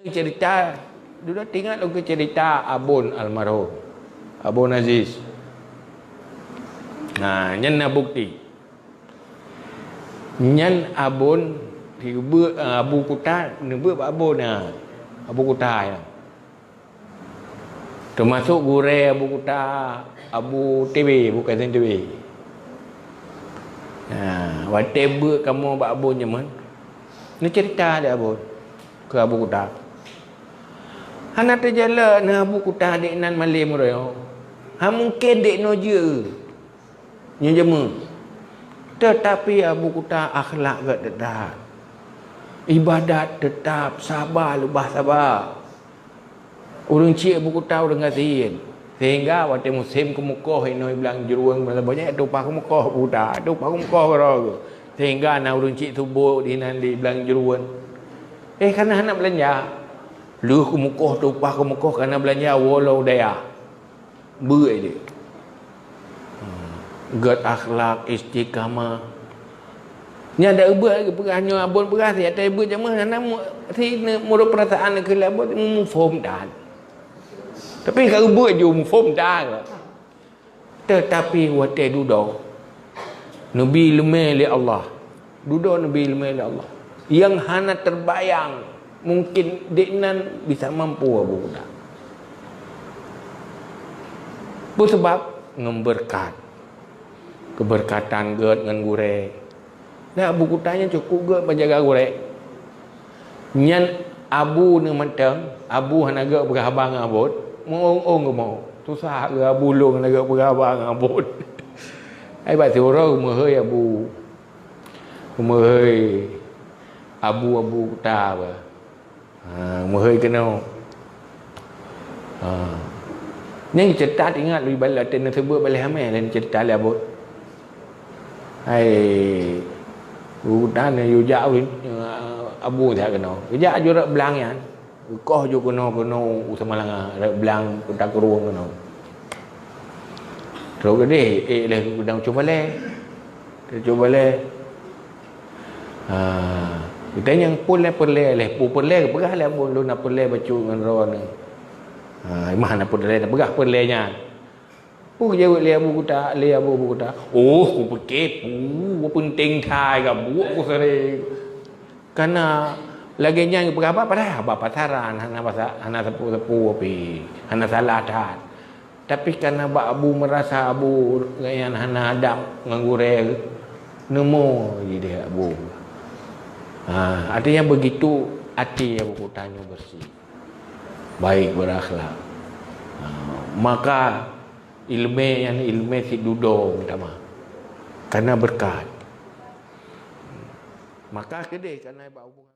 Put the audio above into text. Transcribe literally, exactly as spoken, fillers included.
Cerita, dudoe teuingat lôn keu cerita Abon almarhum, Abon Aziz. Nah, nyan na bukti. Nyan Abon, sibeuet, eh, Abu Kuta, neubeuet bak Abon, nah. Abu Kuta nyan. Teumasok gurée Abu Kuta, Abu T B, Abu Kasim T B. Nah, watée beuet kamoe bak Abon nyan, neucerita lé Abon keu Abu Kuta. Hana teujalak na Abu Kuta dek nan malém uroe nyoe. Hana mungken dek noe jeuet. Nyoe jameun. Tetapi Abu Kuta akhlak geuh teutab. Ibadat teutab, saba leubeh saba. Ureuëng chik Abu Kuta ureuëng gasien. Sehingga watée musém keumeukoh inoe blang jeuruen, banyak tupa keumeukoh Abu Kuta, tupa keumeukoh keudroe geuh. Sehingga na ureuëng chik tuboh di nan di blang jeuruen. Eh, kana hana beulanja. Lheueh keumeukoh, tupa keumeukoh kana beulanja, woe lom u dayah. Beuet jih. Gét akhlak, istiqamah. Nyan dak ubeuet lagée peugah nyoe Abon peugah, siat tai beuet jameun hana mu-, si ne-, meurok peurasaan keu lé Abon muphom that. Tapi ka ubeuet ju muphom that. Tetapi watée dudoe, neubi leumé lé Allah. Dudoe neubi leumé lé Allah. Nyang hana teubayang, mungken dek nan bisa mampu Abu Kuta. Peue sabab? Ngon beureukat. Keubeureukat gét ngon gurée. Nah, Abu Kuta nyan cukôp gét menjaga gurée. Nyan Abu nyoe mantong, Abu hana gét peugah haba ngon Abon. Meuong-ong geumo. Susah geuh Abu lôn hana gét peugah haba ngon Abon. Ai bak siuroe meuhôi Abu. Meuhôi Abu, Abu Kuta bah. Ha, meuhôi keunoe. Ha. Nyan cerita teuingat lôn bak lôn teuneuk seubeut baleh amé dan cerita lé Abon. Hai, urutan yue jak ulôn, eh, Abu that keunoe. Geujak ju rot blang nyan. Geukoh ju keunoe-keunoe u Samalanga, rot blang Kuta Krueng keunoe. Terus geudeh, eh, leh gudang cuba lé. Cuba lé. Ha, kita nyang pun lé peureulée leh, pun peureulée peugah lé Abu lôn na peureulée bacut ngon droeneuh. Ha, mah na peureulée, na peugah peureulée nyan. Peue jaweueb lé Abu Kuta, lé Abu, Abu Kuta? Oh, kupike peue peunteng that ka buet ku sering. Kana lagée nyan geupeugah haba, padahai haba pasaran, hana pasa-, hana sapeue-sapeue pih, hana salah that. Tapi kana bak Abu meurasa Abu nyan hana adab ngon gurée, neumo jideh Abu. Ha, artinya begitu até Abu Kuta nyoe bersih. Baik berakhlak. Ha, maka ileumé nyan ileumé sidudoe meutamah. Karena beureukat. Maka keudeh kana bak hubungan